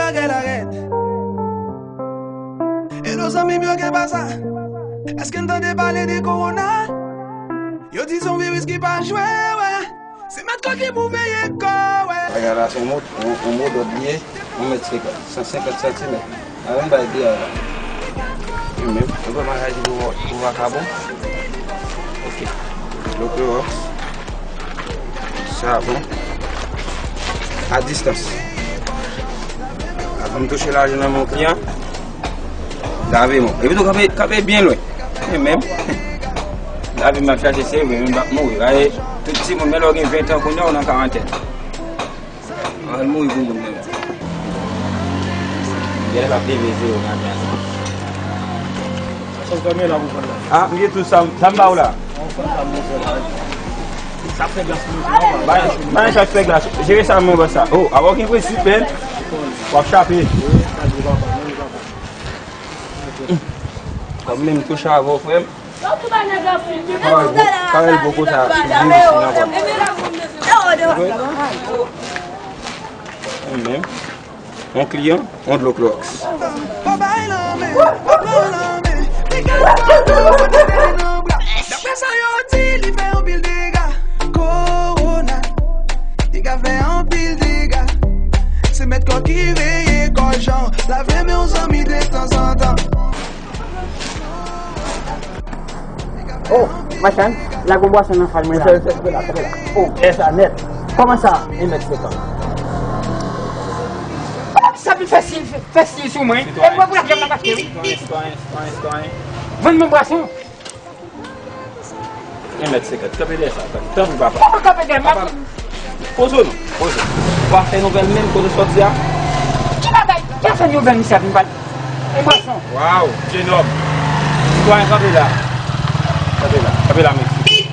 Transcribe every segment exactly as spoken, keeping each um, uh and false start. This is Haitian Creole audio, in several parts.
Bagay la rèd. Hello zanmi m yo, gen pa sa? Èske n tande pale de kowona? Yo di se yon viris ki pa jwe, wè. Se mèt kò ki pou veye kò, wè. Bagay la se yon mo-, yon, yon modòd li ye, yon mèt senkant, san senkant santimèt. A, menm bay biyay la. Li menm, yo pran maryaj li pou, pou vakabon. Ok. Lo Klowòks. Savon. A distans. Avan m touche lajan nan men yon kliyan, lave men w. Epi tou kanpe, kanpe byen lwen. E menm. Lave m ap chache se vre, men m p ap mouri. Gade, tout timoun, men lè w gen ven tan kounye a, w nan karantèn. Al mouri pou moun nan. Genlè l ap leve zewo nan plas. Ah, m gen tout sa, sa m ba w la. Bay, bay chak fè glas. Jere sa, mwen wè sa. Oh, apa w gen prensip, men. W ap chape. Kòm menm touche avè w, frè m. Kawèl gwo, kawèl gwo konsa, vin isi nan kò. Mwen menm, yon kliyan, yon dlo klòks. Daprè sa yo di, li fè anpil dega. Kowona, li ka fè anpil dega. Se mèt kò ki veye kò jan. Lave men w zanmi detanzantan. Oh, machann, lage yon bwason nan fal mwen la. Monchè, kanpe la, kanpe la. Oh, lè sa nèt. Kòman sa? Yon mèt senkant. Sa vin fè stil, fè stil sou mwen. E mwen pou lajan m ap achte, wi. Sitwayen, sitwayen, sitwayen. Vann mwen bwason. Yon mèt senkant. Kanpe dèyè sa. Tanpri, papa. Papa, kanpe dèyè m. Papa, poze w non. Poze w. Ou pa fè nouvèl menm kote w sòti a? Ki bagay? Ki afè nouvèl misye ap vin pale? E bwason. Waw, jenòm. Sitwayen, kanpe la. Kanpe la. Kanpe la, m eksplike.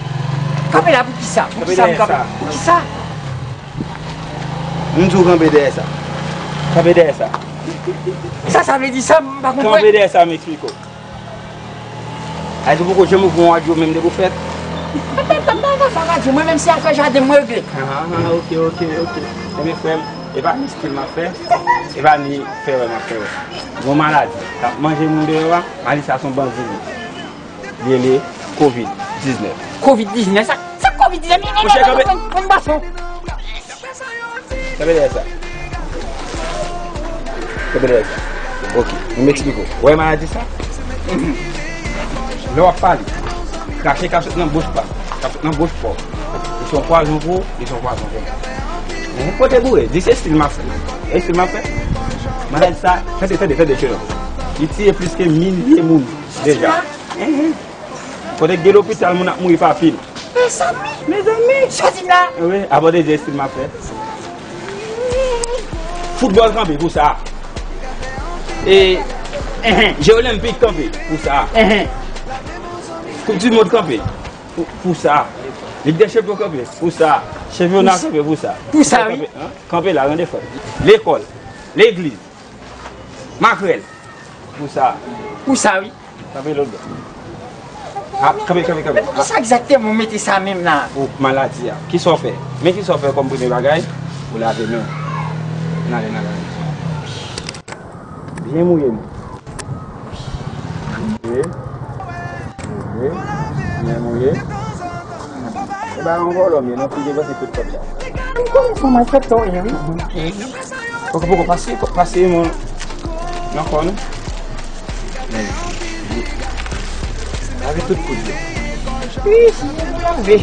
Kanpe la pou ki sa? Pou ki sa m kanpe? Pou ki sa? M di w kanpe dèyè sa. Kanpe dèyè sa. Sa sa vle di sa, m pa konprann. Kanpe dèyè sa, m eksplike w. A di poko janm ouvri yon radyo menm depi w fèt? Mwen pa nan afè radyo, mwen menm se afè jaden m regle. Ah, ok, ok, ok. Ebyen, frè m, e pa ni stil m ap fè, e pa ni fè wè m ap fè wè. Gon maladi k ap manje moun deyò a, maladi sa se yon bandi li ye. Li rele kovid diznèf. Kovid diznèf, sa, sa kovid diznèf? Monchè, kanpe. Mwen bwason. Kanpe dèyè sa. Kanpe dèyè sa. Ok, nou m eksplike w. Ou wè maladi sa? Lè w ap pale, krache k ap sot nan bouch pa, k ap sot nan bouch pa w. Li se yon pwazon pou ou, li se yon pwazon pou mwen. Kote boure, di se stil m ap fè. E stil m ap fè? Maladi sa, tande, tande, tande, cheri. Li tiye plis ke milye moun deja. Kote gen lopital, moun ap mouri pa pil. Mezanmi! Mezanmi! Sa w di m la? Wi, abòde di estil m ap fè. Foutbòl kanpe pou sa. E, enhen, je olenpik kanpe pou sa. Enhen. Koup di mond kanpe pou, pou sa. Lig dè chanpyon kanpe pou sa. Chanpyona kanpe pou sa. Pou sa, wi. Kanpe, an? Kanpe la, rande frè. Lekòl, legliz, makrèl pou sa. Pou sa, wi. Kanpe lòt bò. A, kanpe, kanpe, kanpe. Men poukisa egzakteman w mete sa menm la? Ou maladi a. Kisa w fè? Men kisa w fè kòm premye bagay? Ou lave men w. N ale nan lari. Byen mouye men w. Mouye. Mouye. Byen mouye. E ba yon vòlò m ye non, ki depanse tout kòb la. M konnen kòman fè tò ye, wi. Poko, poko, pase, pase men w nan kò nou. Lave tout kout yo. Wi, lave.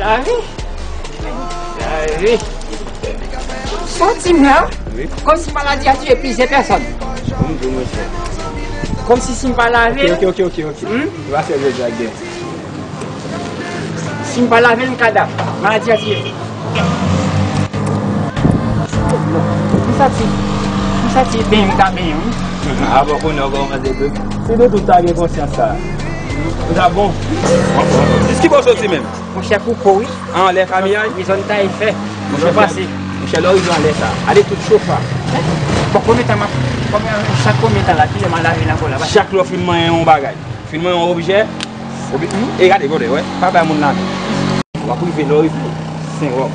Lave. Lave. Santi m la. Wi. Kòmsi maladi a tiye plizyè pèsòn. Bon, bon, monchè. Kòmsi si m pa lave. Ok, ok, ok, ok, ok. Hmm? Ou pa sèvi ak gen. Si m pa lave l, m ka dap. Maladi a tiye m. M santi, m santi benyen m ka benyen, wi. A bon, kounye a w kòmanse tou. Si nou tout ta gen konsyans sa, nou ta bon. Jis ki bò w soti menm? Monchè, Kouko, wi. An, anlè Kamiyay? Wi, zòn Tayfè. Monchè, pase. Monchè, lè w rive anlè sa, ale tout chofa. Bon, konbyen tan m ap, konbyen, chak konbyen tan la, kilè m a lave nan kò la? Chak lè w fin manyen yon bagay. Fin manyen yon objè, obi-, e gade, gade, wè, pa bay moun lavi. W ap rive, lè w rive Senwòk,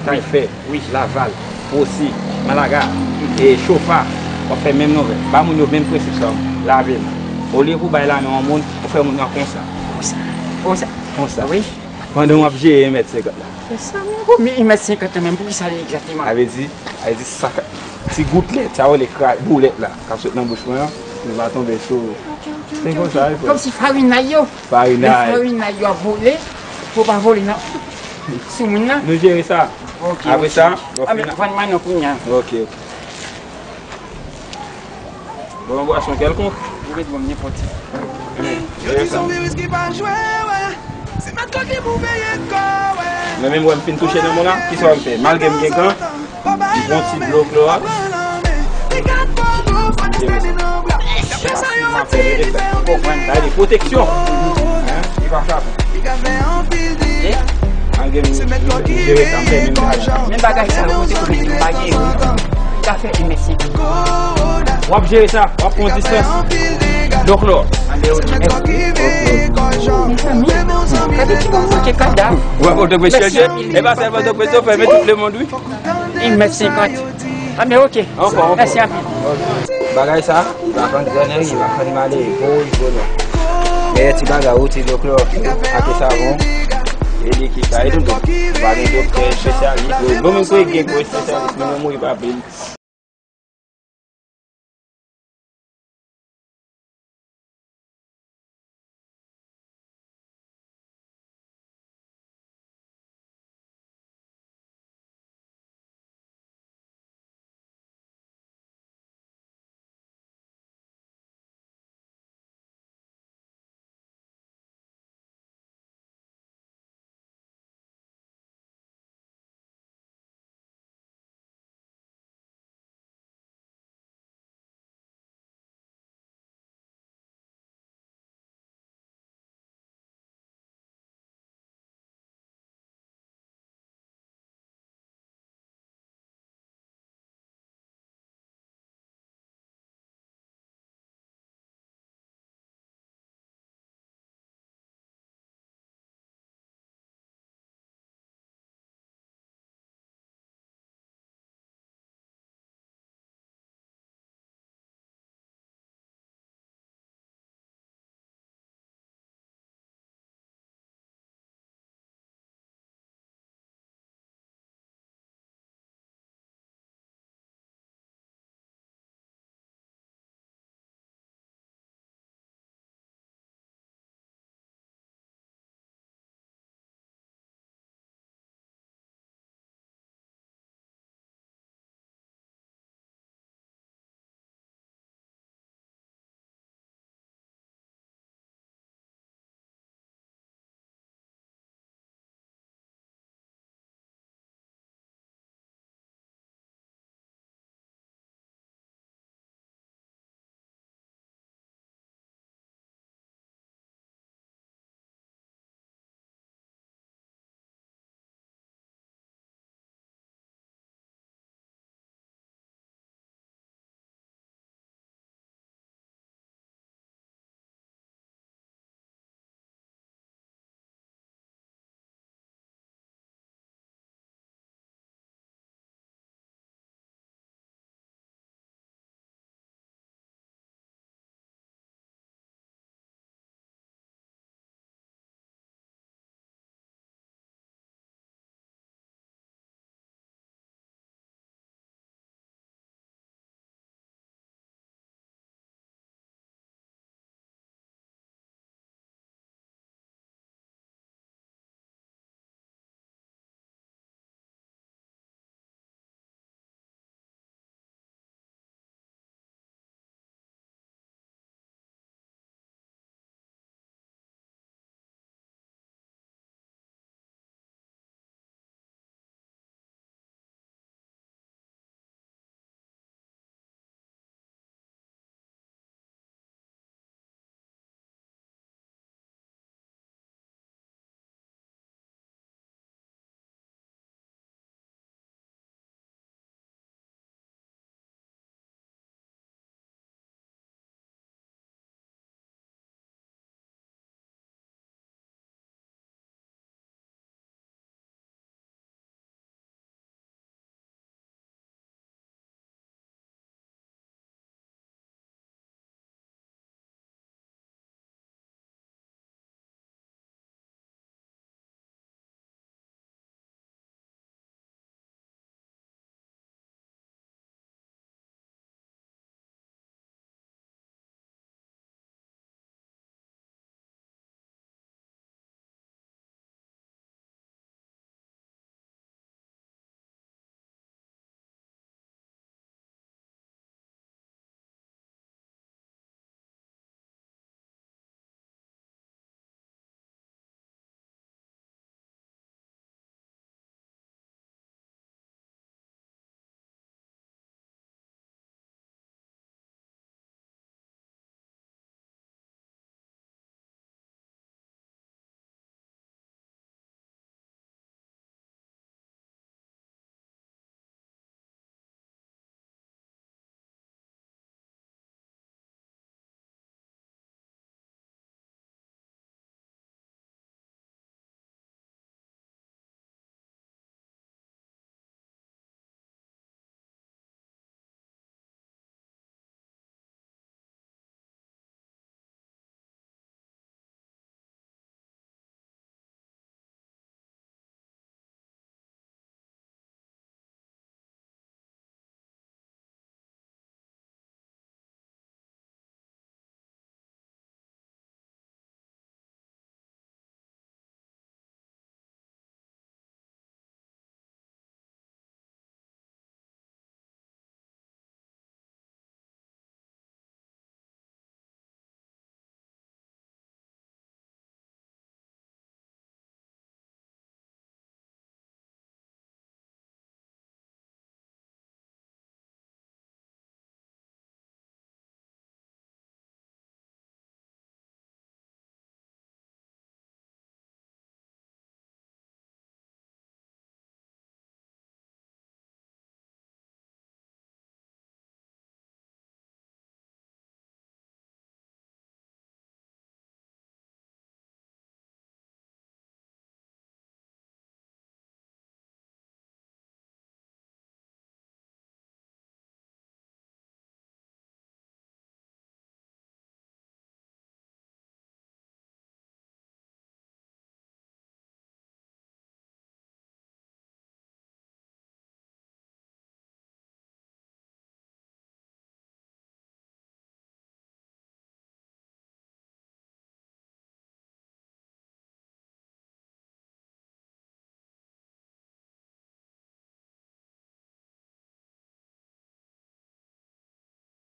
Tayfè, Laval, Pwosi, Malaga, E chofa, w ap fè menm nouvèl. Ba moun yo menm prensip sa, lave men. Olye pou bay lamen yon moun, ou fè moun nan konsa. Konsa. Konsa. Konsa. Wi. Pandan w ap jere mèt senkant la. Se sa menm pou mi mèt senkant la menm, pou ki sa li egzakteman? A vle di, a vle di sa ka, ti goutlèt, sa yo rele kra-, boulèt la, k ap sot nan bouch mwen an, li va tonbe sou ou. Ok, ok, ok. Se konsa, wi, frè. Kòmsi farinay yo. Farinay. Lè farinay yo ap vole, pou pa vole nan, sou moun nan. Nou jere sa. Ok, ok. Apre sa, w ap... A, men fin vann manno kounye a. Ok, ok. Bon, yon bwason kèlkonk. Ou mèt ban m nenpòt. Yo di se yon viris ki pa jwe, wè. Se mèt kò ki pou veye kò, wè. Mwen menm, wè m fin touche nan moun la, kisa w fè? Malgre m gen gan, m pran ti dlo klò a. Gade, pwoteksyon. Hein? Li pa frape. Malgre m, m jere sa, m fè menm bagay. Menm bagay sa yo, kote kote m pa gen, wi. M ka fè en mèt senkant. W ap jere sa, w ap pran distans. Dlo klò. Mezanmi, gade ki moun manke kadav. Ou wè Pòtoprens chanje? E pa sèlman Pòtoprens, yo fèmen tout lemonn, wi. En mèt senkant. A, men ok. Ankò, ankò. Mèsi anpil. Bagay sa, li pa konn grannèri, li pa konn malere, gwo rivo non. Dèyè ti bagay, ou ti dlo klò, ak savon, e likid sa, e tout bon. Pa gen doktè espesyalis. Bon, menm si gen gwo espesyalis, moun yo mouri pa pil.